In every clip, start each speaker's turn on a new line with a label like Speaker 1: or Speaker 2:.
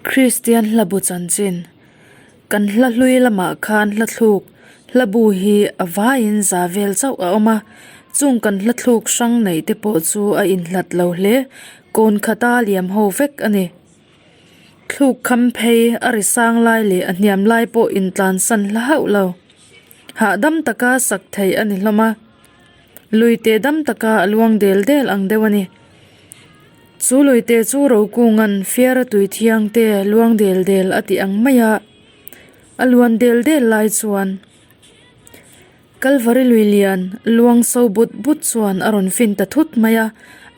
Speaker 1: Kristian hla bu chanchin, Kan hla hlui lamah khan hla thluk hla bu hi a vaiin za vel chauh a awm a, chung kan hla thluk hrang neih te pawh chu a inhlat lo hle, kawn khata liam ho vek a ni. Thluk kham phei a ri sang lai leh a hniam lai pawh intlansan hla hauh lo. Hahdam taka sak theih a ni hlawm a, luite dam taka a luang del del ang deuh a ni. Chu luite chu Rokunga'n fiara tui thiang te luang del del a tih ang mai a, a luan del del lai chuan Kalvari lui lian luang so but but chuan a rawn fin ta thut mai a,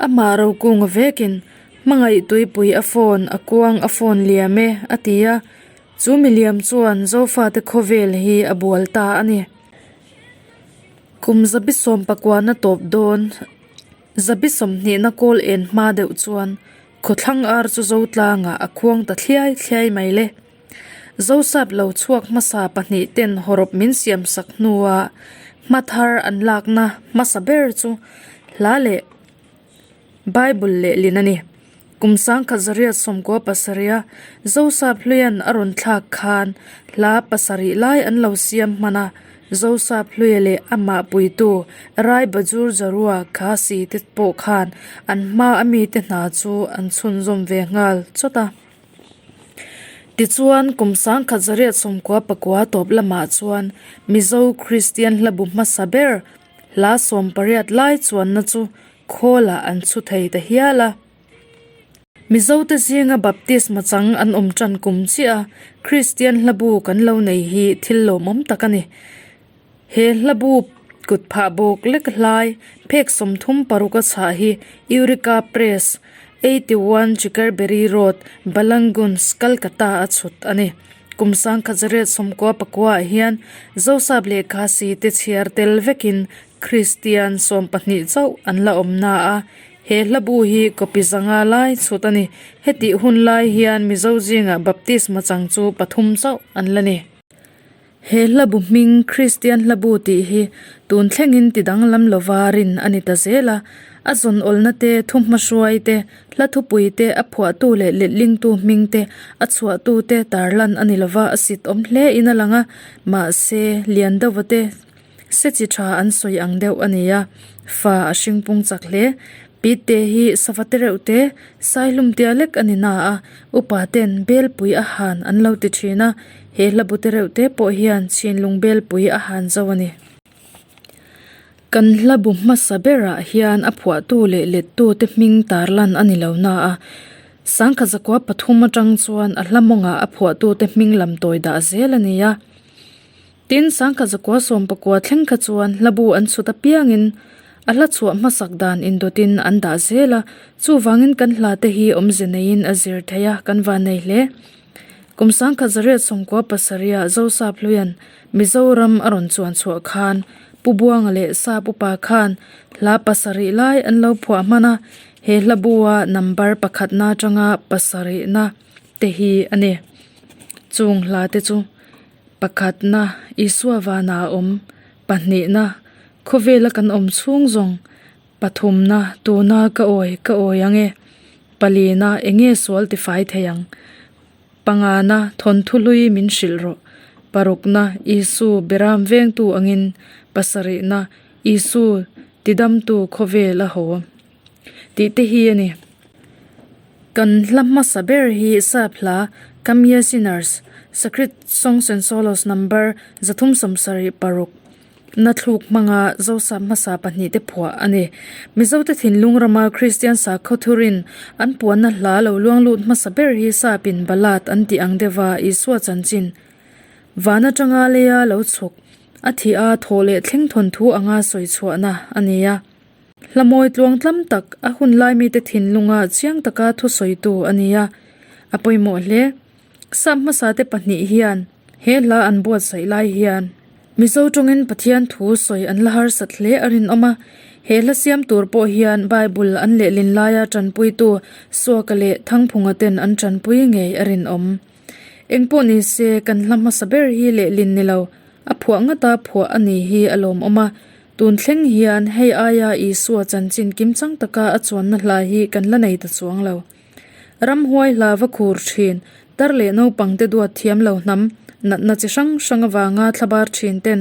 Speaker 1: amah Rokunga vekin hmangaih tuipui a phone a kuang a phone liam e a ti a, chu miliam chuan Zofate khawvel hi a bual ta a ni. Kum zabi sawm pakuana tawp dawn. Zabi sawmhnihna kawl en hma deuh chuan khawthlang ar chu Zotlangah a khuang ta thliai thliai mai le. Zosap lo chhuak hmasa pahnih ten hawrawp min siam sak hnua hma thar an lakna hmasa ber chu hla leh Bible lehlin a ni. Kum sangkhat zariat sawmkua pasarih a Zosap hluian a rawn thlak khan hla pasarih lai an lo siam hman a, Zosap hluia leh amah puitu Rai Bajur Jarua Khasi te pawh khan an hma a mite hna chu an chhunzawm ve nghal chawt a. Tichuan, kum sangkhat zariat sawmkua pakua tawp lamah chuan Mizo Kristian hlabu hmasa ber hla sawmpariat lai chuanna chu Khawlah an chhu thei ta hial a. Mizote zinga baptisma chang an awm tan kum chiah a, Kristian hlabu kan lo nei hi thil lawmawm tak a ni. He hlabu kut phah bawk lek hlai phek 36 a chhah hi Eureka Press, 81 Chickerberry Road, Balangunj, Calcutta a chhut a ni. Kum sangkhat zariat sawmkua pakua ah hian Zosap lehkha si te chhiar tel vekin Kristian 12 chauh an la awm na a, he hla bu hi copy zanga lai chhut a ni. Hetih hun lai hian Mizo zingah baptisma chang chu pathum chauh an la ni. He hla bu hming Kristian hla bu tih hi tun thlengin ti danglam lova rin a ni ta zel a, a zawn awlna te, thuhmahruai te, hla thupui te, a phuahtu leh letlingtu hming te, a chhuahtu te tarlan a ni lova a sit awm hle in a lang a, mahse lian deuhva te, Se chi tha an sawi ang deuh a ni a, fa a hring pung chak hle. Pite hi sava te reuh te, saihlum tia lek a ni na a, upa ten belpui a han an lo ti thin a, he hla bu te reuh te pawh hian chhinlung belpui a han zo a ni. Kan hla bu hmasa berah hian a phuahtu leh lettu te hming tarlan a ni lo na a, sangkha zakua pathum atang chuan a hla mawngah a phuahtu te hming lam tawi dah zel a ni a. Tin, sangkhat zakua sawmpakua thleng kha chuan hlabu an chhut apiangin a hla chhuah hmasak dan indawtin an dah zel a, chuvangin kan hla te hi awmze neiin a zir thei a, kan van nei hle. Kum sangkhat zariat sawmkua pasarih ah Zosap Hluian Mizoram a rawn chuan chhuah khan Pu Buanga leh Sap upa khan hla pasarih lai an lo phuah hman a, he hlabua number pakhatna atanga pasarihna te hi a ni. Chung hla te chu. Pakhatna, Isua vana a awm. Pahnihna, Khawvela kan awm chhung zawng. Pathumna, Tuna ka awi, ka awi ang e. Palina, Enge sual tifai thei ang? Pangana, Thawnthu hlui min hrilh rawh. Parukna, Isu, Beram vengtu angin. Pasarihna, Isu, tidamtu khawvel a haw. Tih te hi a ni. Kan hla hmasa ber hi sap hla Come Ye Sinners, Sacred Songs and Solos number 376 na thluk hmanga Zosap hmasa pahnih te phuah a ni. Mizote thinlung rama Kristian sakhaw thurin an puanna hla lo luang lut hmasa ber hi sapin ballad an tih ang deuha Isua chanchin van atanga leia lo chhuk a thih a thawh leh thleng thawnthu anga sawi chhuahna a ni a. Hla mawi tluang tlam tak a hun lai mite thinlunga chiang taka thusawitu a ni a, a pawimawh hle. Sap hmasa te pahnih hian he hla an buatsaih lai hian Mizo tawngin Pathian thu sawi an la harsat hle a rinawm a, he hla siam tur pawh hian Bible an lehlin laia tanpuitu Suaka leh Thangphunga ten an tanpui ngei a rinawm. Engpawh ni se kan hla hmasa ber hi lehlin ni lo, a phuah ngata phuah a ni hi a lawmawm a, Tun thleng hian hei aia Isua chanchin kimchang taka a chuanna hla hi kan la nei ta chuang lo. Ramhuai hla va khur thin. Tar leh naupangte duat thiam lo hnam, natna chi hrang hrang avanga thlabar thin ten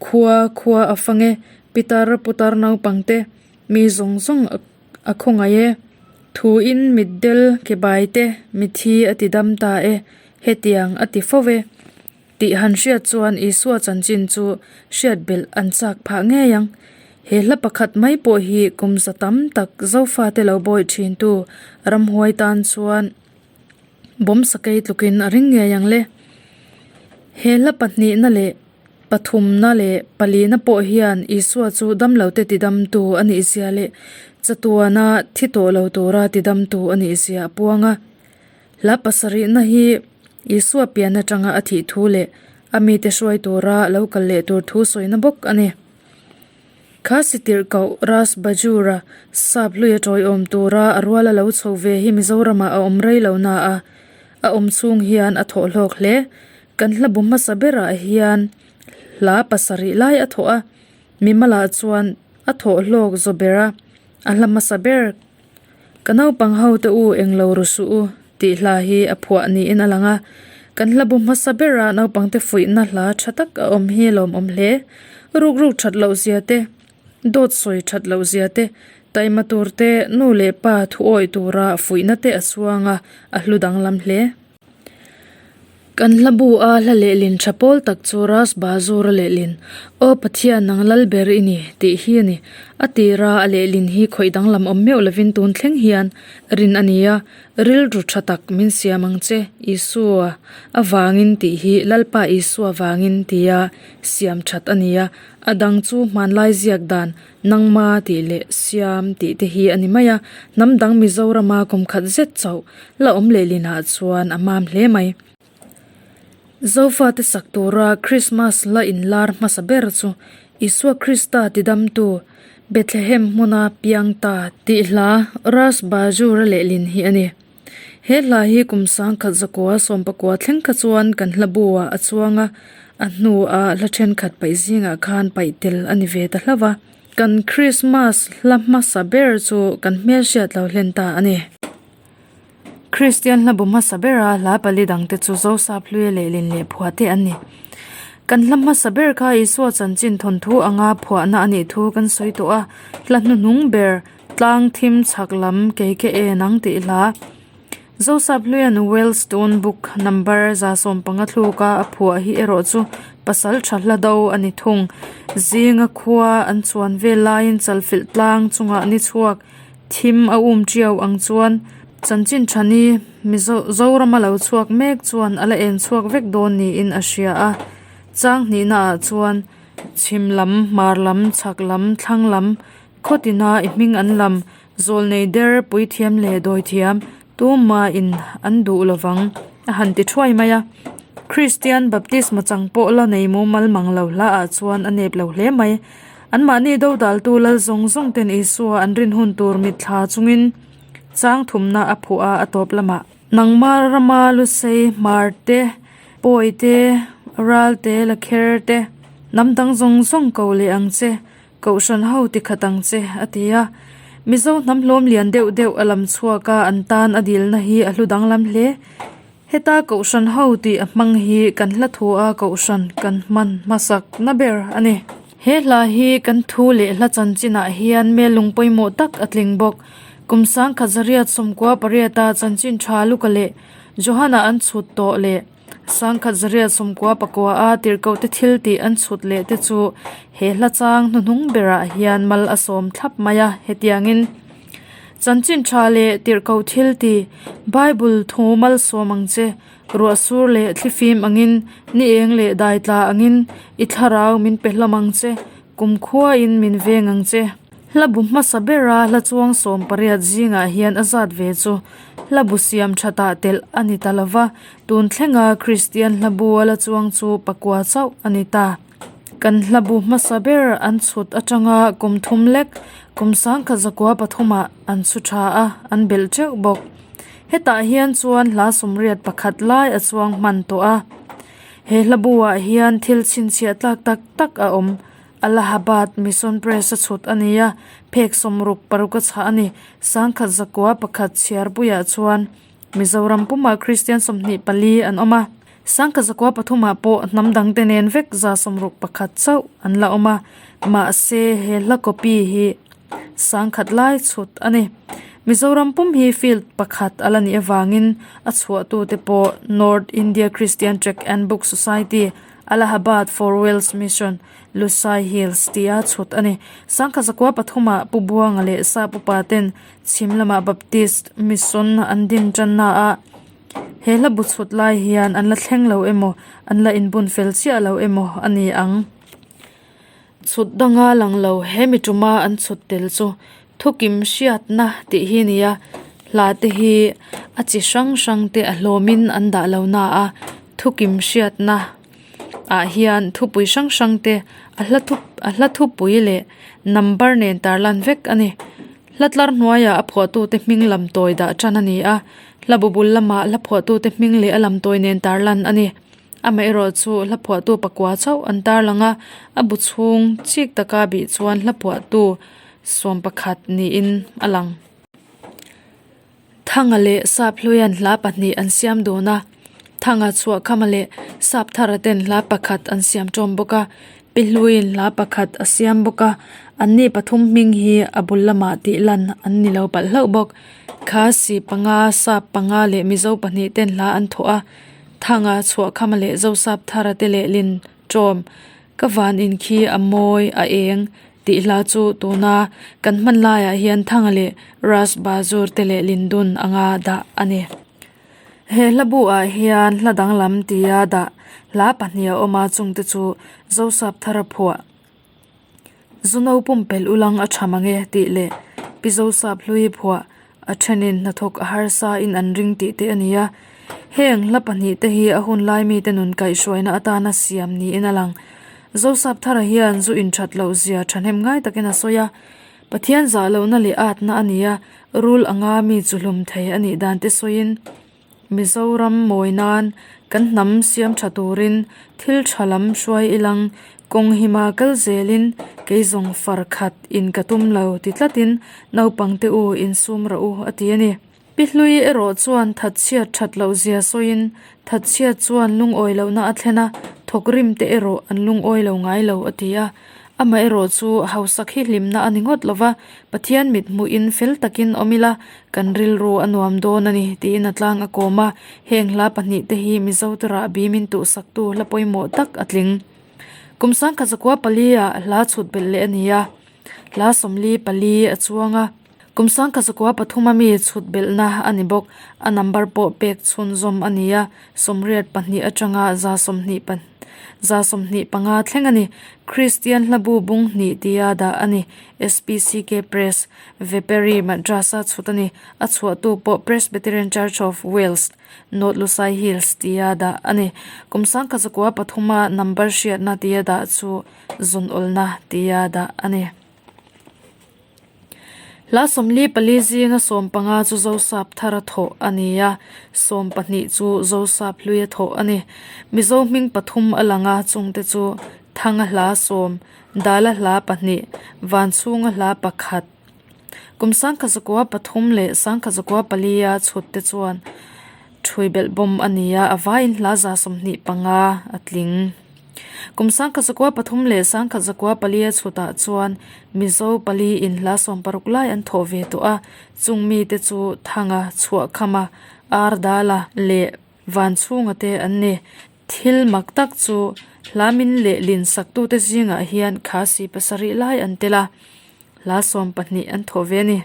Speaker 1: khua khua a fang e, pitar putar naupangte mi zawng zawng a khawngaih e. Thuin mitdel ke bai te mithi a ti dam ta e, hetiang a ti fo e. Tih han hriat chuan Isua chanchin chu hriat belh an chak phah ngei ang. He hla pakhat mai pawh hi kum za tam tak Zofate lo bawi thintu ramhuai tan chuan bawm sakei tlukin a ring ngei ang le. He hla pahnihna leh pathumna leh palina pawh hian Isua chu damlote tidamtu a nih zia leh chatuana thi tawh lo tura tidamtu a nih zia a puang a. Hla pasarihna hi Isua pian atanga a thih thu leh a mite hruai tura lo kal leh tur thu sawina bawk a ni. Kha sitirhkoh Ras Bajura sap hlui a tawiawm tura a rual a lo chho ve hi Mizoramah a awm rei lo na a, a awm chhung hian a thawh hlawk hle. Kan hla bu hmasa berah hian hla pasarih lai a thawh a, mimalah chuan a thawh hlawk zaw ber a, a hla hmasa ber Ka naupang ho te u englo ru suh u tih hla hi a phuah niin a lang a, kan hla bu hmasa bera naupangte fuihna hla tha tak a awm hi lawmawm hle. Ruk ruk that loh zia te, dawt sawi that loh zia te, taima tur te, nu leh pa thu awih tura fuihna te a chuang a, a hlu danglam hle. Kan hla bu a hla lehlin tha pawl tak chu Ras Bazur a lehlin, Aw Pathian nang lal ber i ni, tih hi a ni. A tira a lehlin hi khawih danglam awm meuh lovin tun thleng hian rin a ni a, rilru tha tak min siam ang che, Isua avangin tih hi Lalpa Isua vangin tia siam that a ni a, a dang chu hmanlai ziak dan Nangma tih leh Siam tih te hi a ni mai a, hnam dang Mizorama kum khat zet chauh la awm leh linah chuan a mam hle mai. Zofate sak tura Krismas la inlar hmasa ber chu Isua Krista tidamtu Bethlehem hmuna piang ta tih hla Ras Bajura lehlin hi a ni. He hla hi kum sangkhat zakua sawmpakua thleng kha chuan kan hla bu-ah a chuang a, a hnuah hla thenkhat paih zingah khan paih tel a ni ve ta hlauh a. Kan Krismas hla hmasa ber chu kan hmelhriat lo hlen ta a ni. Kristian hla bu hmasa bera hla pali dangte chu Zosap Hluia lehlin leh phuah te an ni. Kan hla hmasa ber kha Isua chanchin thawnthu anga phuahna a nih thu kan sawi tawh a, hla hnuhnung ber Tlang thim chhak lam kei ke en ang tih hla. Zosap Hluian Wells Stone Book number 115 thluka a phuah hi erawh chu pasal tha hla do a ni thung. Zinga khua an chuan vel laiin chalfilh tlang chungah ni chhuak thim a um tiau ang chuan chanchin tha ni Mizo Zorama lo chhuak mek chuan a la en chhuak vek dawn niin a hria a. Chang hnihna ah chuan chhim lam, hmar lam, chhak lam, thlang lam Khawtina i hming an lam, zawlnei der, puithiam leh dawithiam, tumahin an duh lovang, a han ti thuai mai a. Kristian baptisma chang pawh la nei mumal mang lo hla ah chuan a nep lo hle mai. Anmahni dodaltu lal zawng zawng ten Isua an rin hun tur mitthla chungin chang thumna a phuah a, a tawp lamah. Nangma rama lusei hmar te, pawi te, ral te, lakher te, hnam dang zawng zawng ko leh ang che. Kohhran ho ti khat ang che, a ti a. Mizo hnam hlawm lian deuh deuh a lam chhuak a, an tan a dilna hi a hlu danglam hle. Heta Kohhran ho tih a hmang hi kan hla thu a Kohhran kan hman hmasak na ber a ni. He hla hi kan thu leh hla chanchinah hian mellung pawimawh tak a tling bawk. Kum sangkhat zariat sawmkua pariata chanchin tha luka leh Johana an chhut tawh leh Sangkhat zariat sawmkua pakua a tirhkohte thil tih an chhut leh te chu he hla chang hnuhnung berah hian mal a sawm thlap mai a, hetiangin Chanchin tha leh tirhkoh thil tih Bible thu malsawm ang che, ruah sur leh thlifim angin, ni eng leh dai tla angin i thlarau min pe hlawm ang che, kumkhuain min veng ang che. Hla bu hmasa bera hla chuang 18 zingah hian a zat ve chu hla bu siam thatah telh a ni ta lova, tun thlenga Kristian hla bu a la chuang chu pakua chauh a ni ta. Kan hla bu hmasa ber an chhut atanga kum thum lek, kum sangkhat zakua pathumah an chhu tha a, an belh teuh bawk. Hetah hian chuan hla 81 lai a chuang hman tawh a. He hla buah hian thil chhinchhiah tlak tak tak a awm. Allahabad Mission Press a chhut a ni a, phek 66 a chhah a ni. 1101 chhiarpuiah chuan. Mizoram pumah Kristian 24 an awm a, Sangkazakua pathumah pawh hnam dangte nen vek 61 chauh an la awm a, mahse he hla copy hi 10,000 lai chhut a ni. Mizoram pum hi field pakhat a la nih avangin a chhuahtute pawh North India Christian Tract and Book Society, Allahabad for Wales Mission, Lusai Hills tia chhut a ni. Sangkazakua pathumah Pu Buanga leh Sap upa ten chhim lamah Baptist Mission an din tanna a he hla bu chhut lai hian an la thleng lo emaw an la inbun fel chiah lo emaw a ni ang. Chhut danga lang lo he mi tuma an chhut tel chu thukim hriatna tih hi a ni a, hla te hi a chi hrang hrang te a hlawmin an dah lo na a, thukim hriatna ah hian thupui hrang hrang te a hla thu a hla thupui leh number nen tarlan vek a ni. Hla tlar hnuaiah a phuahtute hming lam tawi dah tan a ni a, hla bu bul lamah hla phuahtute hming leh a lam tawi nen tarlan a ni. Amaherawh chu hla phuahtu pakua chauh an tarlang a, a bu chhung chik taka bih chuan hla phuahtu 11 niin a lang. Thanga leh Saphluian hla pahnih an siam dun a, Thanga Chhuahkhama leh Sapthara ten hla pakhat an siam ṭawm bawk a, Pi Hluiin hla pakhat a siam bawk a, anni pathum hming hi a bul lamah tih lan an ni lo palh hlauh bawk. Khasi panga, Sap panga leh Mizo pahnih ten hla an thawh a, Thanga Chhuahkhama leh Zosapthara te lehlin ṭawm Ka van in khi a mawi a eng tih hla chu tuna kan hman laiah hian Thanga leh Ras Bazur te leh Lindun anga dah a ni. He hla bu ah hian hla danglam tia dah hla pahnih a awm a chungte chu Zosap thara phuah Zuno pumpelh ulang a tha mange tih leh Pi Zosap hlui phuah A thenin hnathawk a harsa in an ring tih te a ni a, heng hla pahnih te hi a hun lai mite nun kaihhruaina atana siam niin a lang. Zosap Thara hian zu inthat loh zia thahnem ngai takin a sawi a, Pathian zah lohna leh atna a ni a, rul anga mi chu hlum thei a nih dan te sawiin, Mizoram mawi nan kan hnam siam tha turin thil tha lam hruai ilang kawng hima kal zelin kei zawng far khat in ka tum lo ti tlatin naupang te u insum rawh u a ti a ni. Pi Hlui erawh chuan thatchhiat that loh zia sawiin thatchhiat chuan lungawi lohna a thlen a, thawk rim te erawh an lungawi lo ngai lo a ti a. Amaherawh chu hausak hi hlimna a ni ngawt lo va, Pathian mit hmuhin fel takin awm ila, kan rilru a nuam dawn a ni, tiin a tlang a kawm a. Heng hla pahnihte hi Mizo te rahbi min tuhsaktu hla pawimawh tak a tling. Kum sangkhat zakua pali ah hla chhut belh leh a ni a, hla 44 a chuang a. Kum 1013 a mi chhut belhna a ni bawk. A number pawh pek chhunzawm a ni a, 82 atanga 120 125 thleng a ni. Kristian hlabu bung hnih tia dah a ni. SPCK Press, Vepery, Madras-a chhut a ni. A chhuahtu pawh Presbyterian Church of Wales, North Lusai Hills tia dah a ni. Kum 1013 a number hriatna tia dah chu zawnawlna tia dah a ni. Hla 44 zinga 15 chu Zosap thara thawh a ni a, 12 chu Zosap hluia thawh a ni. Mizo hming pathum a lang a, chungte chu Thanga hla sawm, Dala hla pahnih, Vanchhunga hla pakhat. Kum 1013 leh 1014 a chhut te chuan ṭhui belh bawm a ni a, a vaiin hla 125 a tling. Kum 1013 leh 1014 a chhutah chuan Mizo pali in hla 60 lai an thawh ve tawh a, chung mite chu Thanga, Chhuahkhama, Ardala leh Vanchhunga te an ni. Thil mak tak chu hla min leh lin saktute zingah hian Khasi pasarih lai an tel a, hla 12 an thawh ve a ni.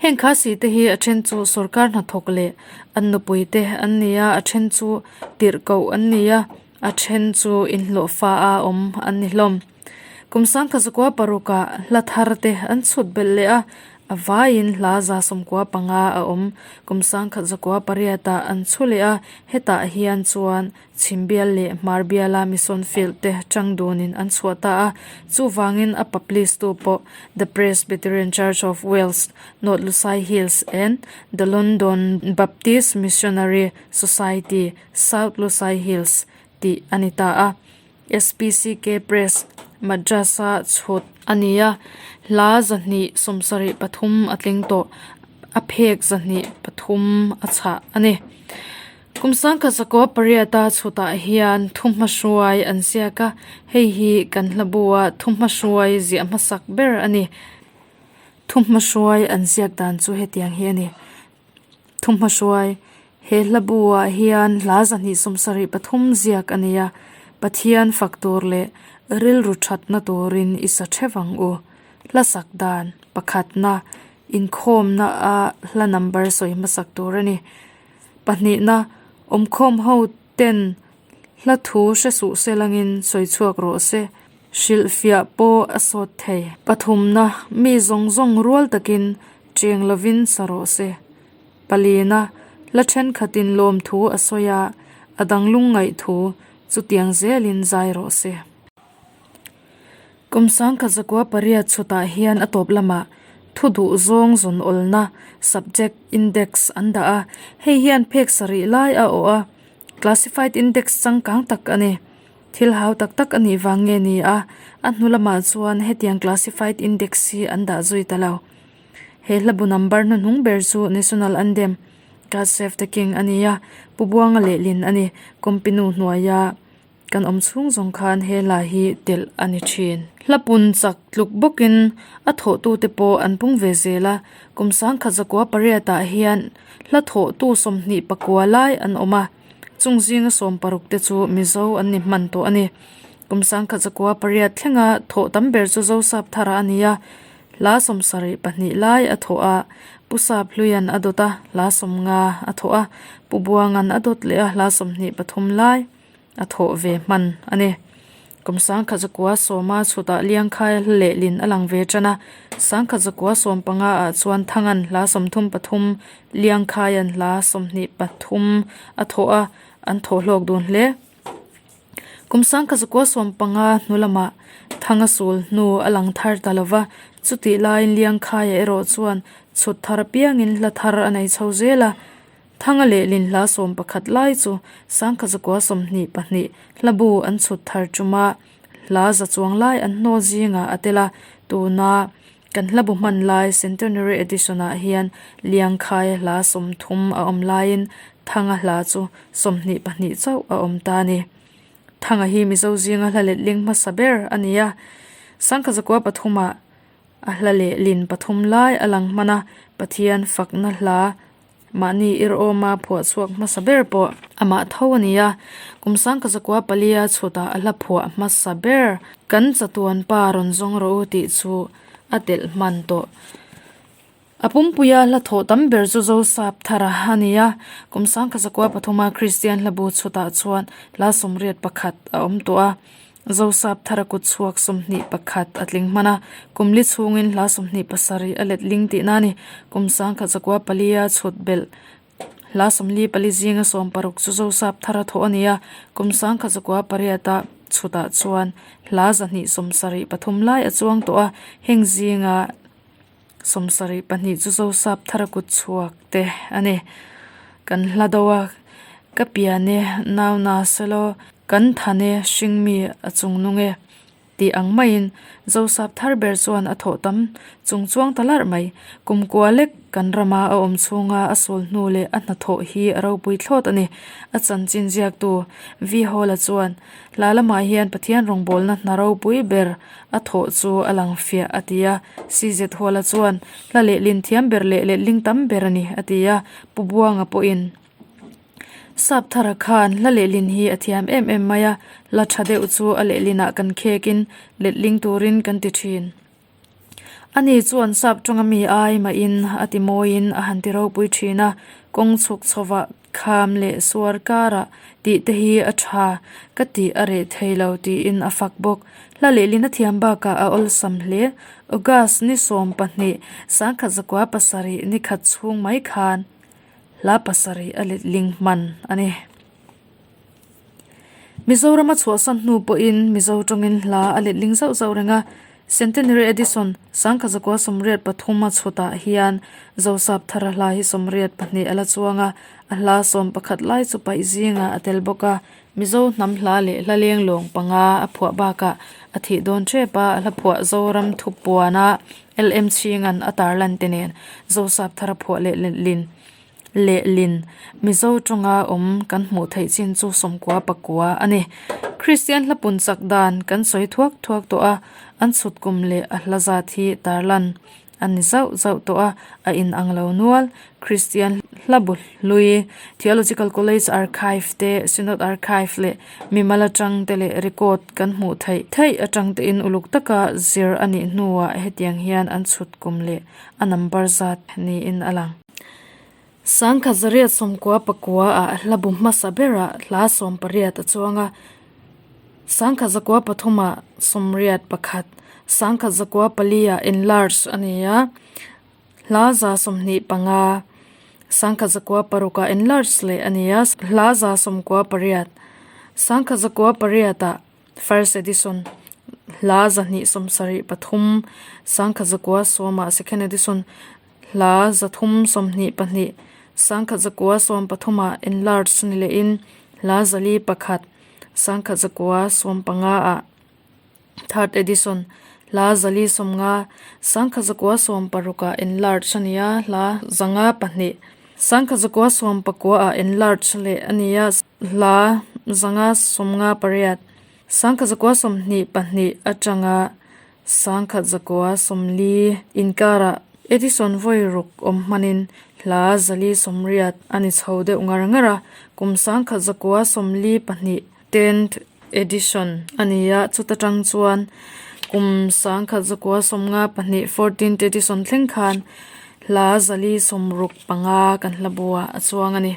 Speaker 1: Heng Khasi te hi a then chu sorkar hnathawk leh an nupui te an ni a, a then chu tirhkoh an ni a, a then chu inhlawhfa a awm an ni hlawm. Kum 1016 ah hla thar te an chhut belh leh a, a vaiin hla 95 a awm. Kum 1018 ah an chhu leh a, hetah hian chuan Chhimbial leh Hmarbiala Mission Field te tang dunin an chhuah ta a, chuvangin a publish tu pawh The Presbyterian Church of Wales, North Lusai Hills and The London Baptist Missionary Society, South Lusai Hills tih a ni ta a. SPCK Press, Madras-a chhut a ni a, hla 273 a tling tawh. A phek 203 a chhah a ni. Kum sangkhat zakua pariata chhutah hian thuhmahruai an ziak a, hei hi kan hla bua thuhmahruai ziah hmasak ber a ni. Thuhmahruai an ziak dan chu hetiang hi a ni. Thuhmahruai, He hla buah hian hla 273 ziak a ni a, Pathian fak tur leh rilru thatna turin i sa theuh ang u. Hla sak dan, Pakhatna, Inkhawmna a hla number sawi hmasak tur a ni. Pahnihna, Awmkhawm ho ten hla thu hre suh se langin sawi chhuak rawh se. Hrilhfiah pawh a sawt thei. Pathumna, Mi zawng zawng rual takin cheng lovin sa rawh se. Palina, Hla thenkhatin lawmthu a sawi a, a dang lungngaih thu chutiang zelin zai rawh se. Kum sangkhat zakua pariat chhutah hian a tawp lamah thu duh zawng zawn awlna, subject index, an dah a, hei hian phek sarih lai a awh a, classified index changkang tak a ni. Thil hau tak tak a nih vang nge ni a, a hnu lamah chuan hetiang classified index hi an dah zui ta lo. He hlabu number hnuhnung ber chu National Anthem, God Save the King a ni a, Pu Buanga lehlin a ni, Compinu hnuaia kan awm chhung zawng khan he hla hi telh a ni thin. Hla pun chak tluk bawkin a thawhtute pawh an pung ve zel a, kum sangkhat zakua pariatah hian hla thawhtu 29 lai an awm a, chung zinga 60 te chu Mizo an ni hman tawh a ni. Kum sangkhat zakua pariat thlenga thawh tam ber chu Zosap thara a ni a, Hla 72 lai a thawh a, Pu Saphluia'n a dawt a, hla 50 a thawh a, Pu Buanga'n a dawt leh a, hla 23 lai a thawh ve hman a ni. Kum sangkhat zakua sawma chhutah Liangkhaia hla lehlin a lang ve tan a, sangkhat zakua sawm panga ah chuan Thanga'n hla 33, Liangkhaia'n hla 23 a thawh a, an thawh hlawk dun hle. Kum sangkhat zakua 15 hnu lamah Thanga sul hnu a lang thar ta lova, chutih laiin Liangkhaia erawh chuan chhut thar apiangin hla thar a nei chho zel a. Thanga lehlin hla 11 lai chu sangkhat zakua 22 hlabu an chhut thar ṭuma hla za chuang lai an hnaw zingah a tel a, tuna kan hlabu hman lai Centenary Edition ah hian Liangkhaia hla 30 a awm laiin Thanga hla chu 22 chauh a awm ta a ni. Thanga hi Mizo zinga hla letling hmasa ber a ni a, sangkhat zakua pathumah a hla lehlin pathum lai a lang hman a, Pathian fakna hla mahni irawma phuah chhuak hmasa ber pawh amah tho a ni a, kum sangkhat zakua palia chhutah a hla phuah hmasa ber kan chatuan pa rawn zawng rawh u tih chu a telh hman tawh. A pumpuia hla thawh tam ber chu Zosap thara a ni a, kum sangkhat zakua pathuma Kristian hlabu chhutah chuan hla 81 a awm tawh a. Zosap thara kut chhuak 21 a tling hman a, kum li chhungin hla 27 a let ling tihna a ni. Kum sangkhat zakua palia chhut belh hla 44 zinga 60 chu Zosap thara thawh a ni a, kum sangkhat zakua pariata chhutah chuan hla 273 lai a chuang tawh a, heng zinga 72 chu Zosap thara kut chhuak te a ni. Kan hla do a, ka pian e, nau na selaw, kan than e, hringmi a chung nung e tih ang maiin Zosap thar ber chuan a thawh tam chung chuang ta larh mai. Kum kua lek kan rama a awm chhunga a sul hnu leh a hnathawh hi a ropui thlawt a ni. A chanchin ziaktu V Hawla chuan hla lamah hian Pathian rawngbawlna hna ropui ber a thawh chu a lang fiah a ti a. CZ Huala chuan hla lehlin thiam ber leh letling tam ber a ni a ti a. Pu Buanga pawhin Sap thara khan hla lehlin hi a thiam em em mai a, hla tha deuh chu a lehlinah kan khekin letling turin kan ti thin. Ani chuan sap tawnga mi ai mahin a ti mawiin a han ti ropui thin a, kawng chhuk chhovah kham leh suar karah tih te hi a tha ka tih a reh thei lo tiin a fak bawk. Hla lehlin a thiam bakah a awlsam hle. August ni 12, sangkhat zakua pasarih ni khat chhung mai khan hla pasarih a letling hman a ni. Mizorama chhuahsan hnu pawhin Mizo tawngin hla a letling zauh zauh reng a, Centenary Edition sangkhat zakua 83 a chhutah hian Zosap thara hla hi 82 a la chuang a, a hla 11 lai chu paih zingah a tel bawk a, Mizo hnam hla leh hla leng lawng panga a phuah bakah A thih dawn tep a, a hla phuah Zoram Thupuana LM Chhinga'n a tarlan te nen Zosap thara phuah leh lehlin lehlin Mizo tawnga awm kan hmuh theih chin chu 90 pakua a ni. Kristian hla pun chak dan kan sawi thuak thuak tawh a, an chhut kum leh a hla zat hi tarlan A ni zauh zauh tawh a, a in ang lo nual. Kristian hla bu hlui, Theological College Archive te, Synod Archive leh mimal atang te leh record kan hmuh theih theih atang te in uluk taka zir a nih hnuah hetiang hian an chhut kum leh a number zat niin a lang. Sangkhat zariat 94 ah hla bu hmasa berah hla 18 a chuang a, Sangkhat 93 ah 81, Sangkhat 94 ah enlarge a ni a, hla 25, Sangkhat 96 ah enlarge leh a ni a, hla 98, Sangkhat 98 ah first edition hla 273, Sangkhat 910 ah second edition Hla 322, 1913 ah enlarge ni lehin hla 401, 1915 ah third edition hla 450, 1916 ah enlarge a ni a, hla 502, 1919 ah enlarge leh a ni a, hla 558, 1922 atanga 1940 inkarah Edison vawi ruk awm hmanin hla 480 a ni chho deuh ngar ngar a, kum 1942 tenth edition a ni a, chuta tang chuan kum 1952 fourteenth edition thleng khan hla 465 kan hla buah a chuang a ni.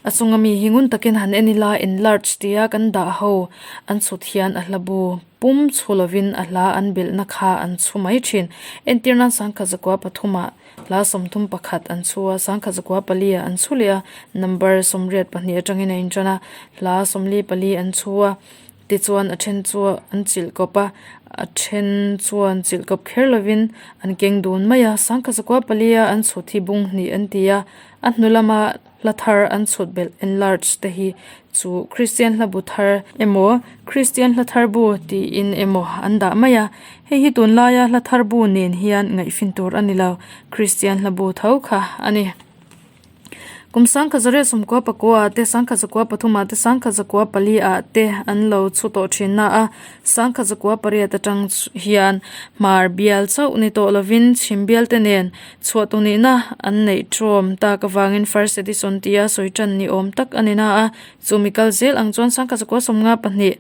Speaker 1: A chunga mi hi ngun takin han en ila enlarge tia kan dah ho an chhut hian a hla bu pum chhu lovin a hla an belhna kha an chhu mai thin. Entir nan sangkhat zakua pathumah hla 31 an chhu a, sangkhat zakua paliah an chhu leh a, number 82 atangin a intan a, hla 44 an chhu a. Tichuan a then chu an chilh kawp a, a then chuan chilh kawp kher lovin an keng dun mai a. Sangkhat zakua palia an chhut hi bung hnih an ti a, a hnu lama hla thar an chhut belh enlarge te hi chu Kristian hla bu thar emaw Kristian hla thar bu tiin emaw an dah mai a. Hei hi tunlaia hla thar bu nen hian ngaihfin tur a ni lo, Kristian hla bu tho kha a ni. Kum 1994 ah te, 1993 ah te, 1904 ah te an lo chhu tawh thin na a, 1908 atang hian hmar bial chauh ni tawh lovin chhim bial te nen chhuah tu nihna an neih tawm tak avangin first edition tia sawi tan ni awm tak a ni na a, chumi kal zel ang chuan 1952.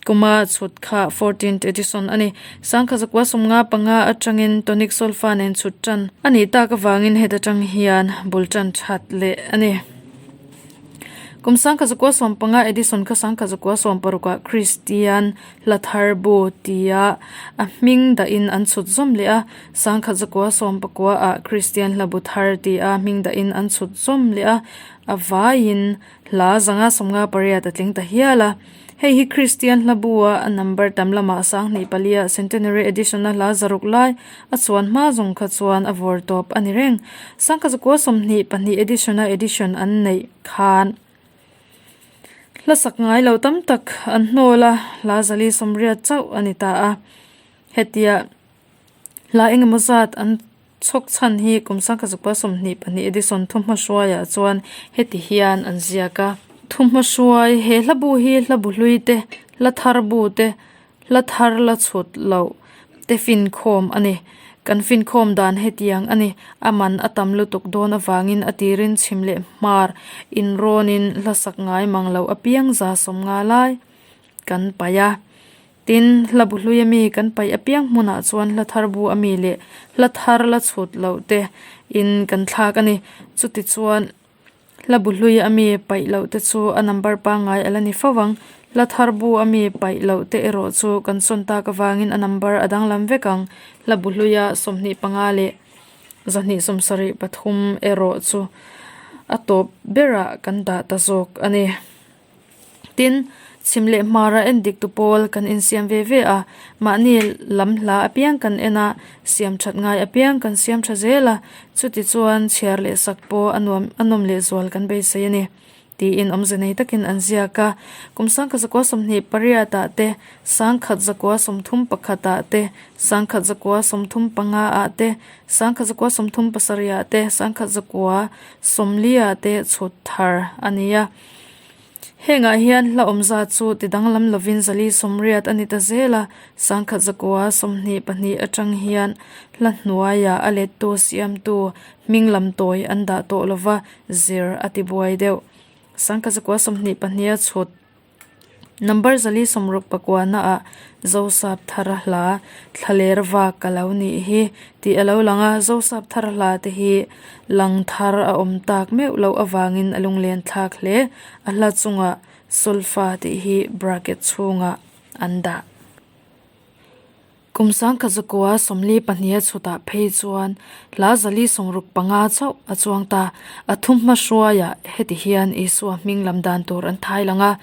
Speaker 1: Kuma chhut kha fourteenth edition a ni. 1955 atangin tonic solfa nen chhut tan a nih tak avangin heta tang hian bul tan that leh a ni. Kum 1915 edition kha 1916 ah Kristian hla thar bu tia a hming dahin an chhut zawm leh a, 1919 ah Kristian hla bu thar tia hming dahin an chhut zawm leh a, a vaiin Hla 558 a tling ta hial a. Hei hi Kristian hla bu-a a number tam lamah 24 a Centenary Edition-a hla zaruk lai a chuan hma zawng kha chuan a vawr tawp a ni reng. 1922 Edition-a edition an neih khan hla sak ngai lo tam tak an hnawl a, hla 480 chauh a ni ta a. Hetia hla engemaw zat an Chhawk chhan hi kum 1922 Edison thuhma hruaiah chuan heti hian an ziak a. Thuhma hruai, He hla bu hi hla bu hlui te, hla thar bu te, hla thar la chhut loh te finkhawm a ni. Kan finkhawm dan hetiang a ni. A man a tam lutuk dawn avangin a tirin chhim leh hmar inrawnin hla sak ngai mang loh apiang 150 lai kan paih a. Tin, hla bu hlui ami kan paih apiang hmunah chuan hla thar bu ami leh hla thar la chhut loh te in kan thlak a ni. Chuti chuan hla bu hlui ami paih loh te chu a number pangngai a la ni fo ang. Hla thar bu ami paih loh te erawh chu kan sawn tak avangin a number a danglam vek ang. Hla bu hluia 25 leh 273 erawh chu a tawp berah kan dah ta zawk a ni. Tin, chhim leh hmara en dik tu pawl kan insiam ve ve a, mahni lam hla apiang kan en a, siam that ngai apiang kan siam tha zel a, chuti chuan chhiar leh sak pawh a nuam a nawm leh zual kan beisei a ni. tiin awmze nei takin an ziak a. Kum sangkhat zakua 28 ah te, sangkhat zakua 31 ah te, sangkhat zakua 35 ah te, sangkhat zakua 37 ah te, sangkhat zakua 40 ah te chhut thar a ni a. Hengah hian hla awm zat chu ti danglam lovin 480 a ni ta zel a, 1122 atang hian hla hnuaiah a lettu siamtu hming lam tawi an dah tawh lova zir a ti buai deuh. 1122 a chhut number 469 naah Zosap thar hla thlaler vak ka lo nih hi tih a lo lang a, Zosap thar hla te hi lang thar a awm tak meuh loh avangin a lunglen thlak hle. A hla chungah solfa tih hi bracket chhungah an dah. Kum 1942 a chhutah phei chuan hla 465 chauh a chuang ta. A thu hmahruaiah heti hian Isua hming lam dan tur an thai lang a.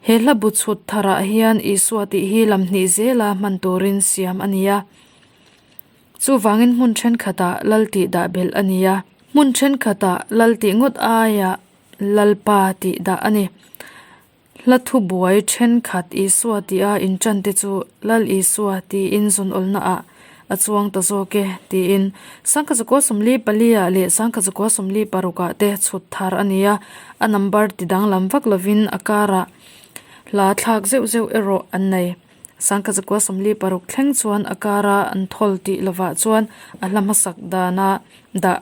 Speaker 1: He hla bu chhut tharah hian Isua tih hi lam hnih zela hman turin siam a ni a. Chuvangin hmun thenkhatah Lal tih dah belh a ni a. Hmun thenkhatah Lal tih ngawt aiah Lalpa tih dah a ni. Hla thu buai thenkhat Isua tia inṭan te chu Lal Isua tiin zawnawlnaah a chuang ta zawk e tiin 1944 ah leh 1946 ah te chhut thar a ni a, a number ti danglam vak lovin a karah hla thlak zeuh zeuh erawh an nei. 1946 thleng chuan a kara an thawl tih lovah chuan a hla hmasak dana dah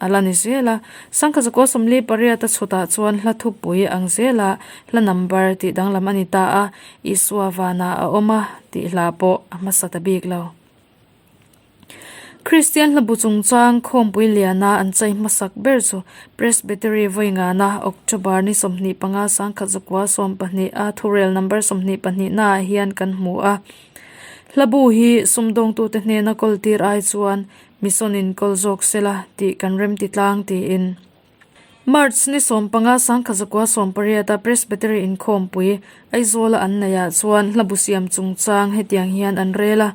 Speaker 1: A la ni zel a, 1948 a chhutah chuan hla thupui ang zela hla number tih danglam a ni ta a, Isua vanah a awm a tih hla pawh a hmasa ta bik lo. Kristian hla bu chungchang khawmpui liana an chai hmasak ber chu Presbytery vawi ngana October ni 25 1912 a thurel number 22 naah hian kan hmu a. Hla bu hi sumdawngtute hnena kawltir ai chuan Mission in kawl zawk sela tih kan rem ti tlang tiin. March ni 15 1918 a Presbytery inkhawmpui Aizawla an neih ah chuan hla bu siam chungchang hetiang hian an rel a,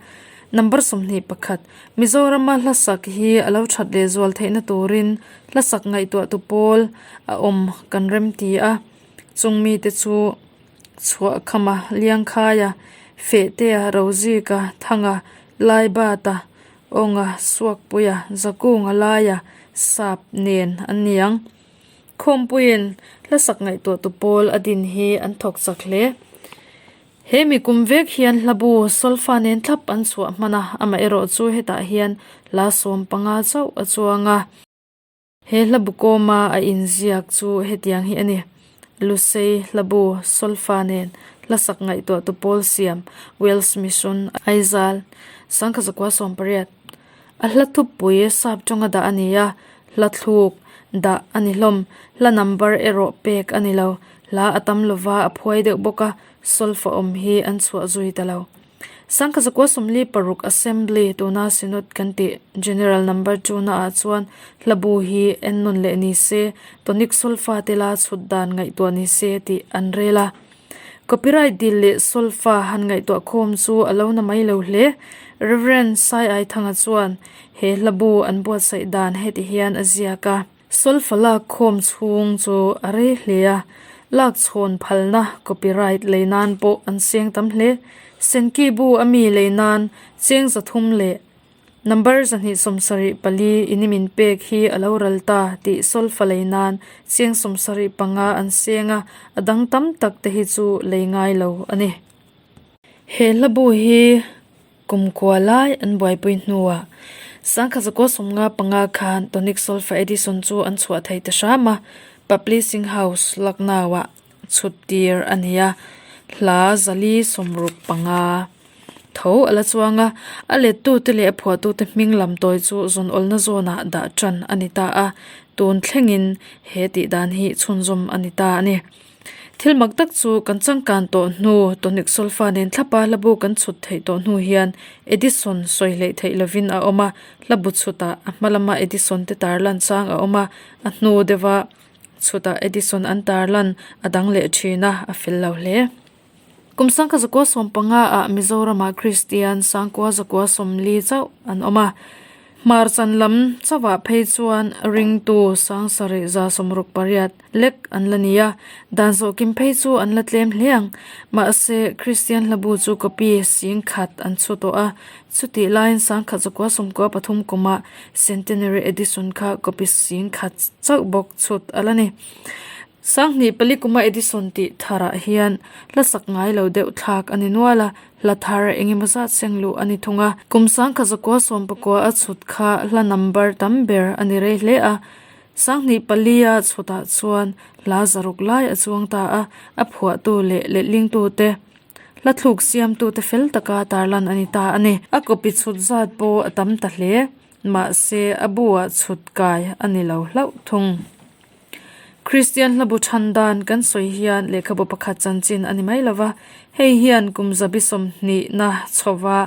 Speaker 1: Number 21, Mizorama hla sak hi a lo that leh zual theihna turin hla sak ngaihtuah tu pawl a awm kan rem ti a, chung mite chu Chhuahkhama, Liangkhaia, Fehtea, Rozika, Thanga, Laibata, Awnga, Suakpuia, Zakunga, Laia, Sap nen an ni ang. Khawmpuiin hla sak ngaihtuah tu pawl a din hi an thawk chak hle. He mi kum vek hian hla bu solfa nen thlap an chhuah hman a, amaherawh chu hetah hian hla 15 chauh a chuang a. He hla bu kawma a inziak chu hetiang hi a ni, Lusei hla bu solfa nen hla sak ngaihtuah tu pawl siam Wales Mission Aizawl 1918. A hla thupui sap tawnga dah a ni a, hla thluk dah a ni hlawm. Hla number erawh pek a ni lo. Hla a tam lova a phuai deuh bawk a, solfa awm hi an chhuah zui ta lo. 1946 Assembly tuna Synod kan tih General Number 2 naah chuan hla bu hi en nawn leh ni se, tonic solfa te la chhut dan ngaihtuah ni se tih an rel a. Copyright dil leh solfa han ngaihtuah khawm chu a lo na mai lo hle. Rev. Sai Aithanga chuan he hla bu an buatsaih dan heti hian a ziak a. Solfa lak khawm chhung chu a rei hle a, lak chhawn phalna copyright lei nan pawh an seng tam hle. Senki bu a mi lei nan cheng 300 leh number 274 in i min pek hi a lo ral ta tih solfa lei nan cheng 75 an seng a, a dang tam tak te hi chu lei ngai lo a ni. He hla bu hi Kumkua lai an buaipui hnuah 1955 khan Tonic Solfa Edition chu an chhuah thei ta hram a, Publishing House Lucknow-ah chhut tir a ni a, hla 465 tho a la chuang a, a lettute leh a phuahtute hming lam tawi chu zawnawlna zawnah dah tan a ni ta a, tun thlengin he tih dan hi chhunzawm a ni ta a ni. Thil mak tak chu kan changkan tawh hnu tonic solfa nen thlapa hla bu kan chhut theih tawh hnu hian Edison sawi hleih theih lovin a awm a, hla bu chhutah a hma lama Edison te tarlan chang a awm a, a hnu deuha chhutah Edison an tarlan a dang leh thin a, a fel lo hle. Kum 1915 ah Mizoramah Kristian 9,940 chauh an awm a. Hmar chan lam chauhah phei chuan ringtu sangsarih 168 lek an la ni a, dan zawh kim phei chu an la tlem hle ang. Mahse, Kristian hlabu chu copy 10,000 an chhu tawh a, chutih laiin 1993 kumah Centenary Edition kha copy 10,000 chauh bawk chhut a la ni. 2004 kuma Edison tih tharah hian hla sak ngai lo deuh thlak a ni nual a, hla thar eng emaw zat seng luh a ni thung a. Kum 1999 a chhut kha hla number tam ber a ni rei hle a, 2004 a chhutah chuan hla zaruk lai a chuang ta a, a phuahtu leh letlingtute hla thluk siamtute fel taka tarlan a ni ta a ni. A copy chhut zat pawh a tam ta hle, mahse a bu-ah chhut kai a ni lo hlauh thung. Kristian hlabu than dan kan sawi hian lehkhabu pakhat chanchin a ni mai lo va, hei hian kum zabi sawmhnihna chhova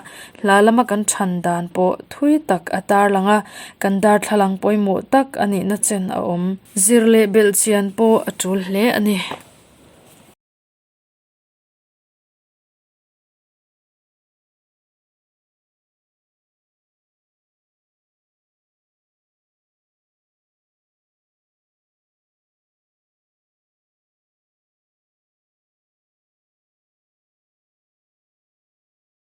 Speaker 1: hla lama kan than dan pawh thui tak a tarlang a, kan darthlalang pawimawh tak a nihna chen a awm. Zir leh belhchian pawh a tul hle a ni.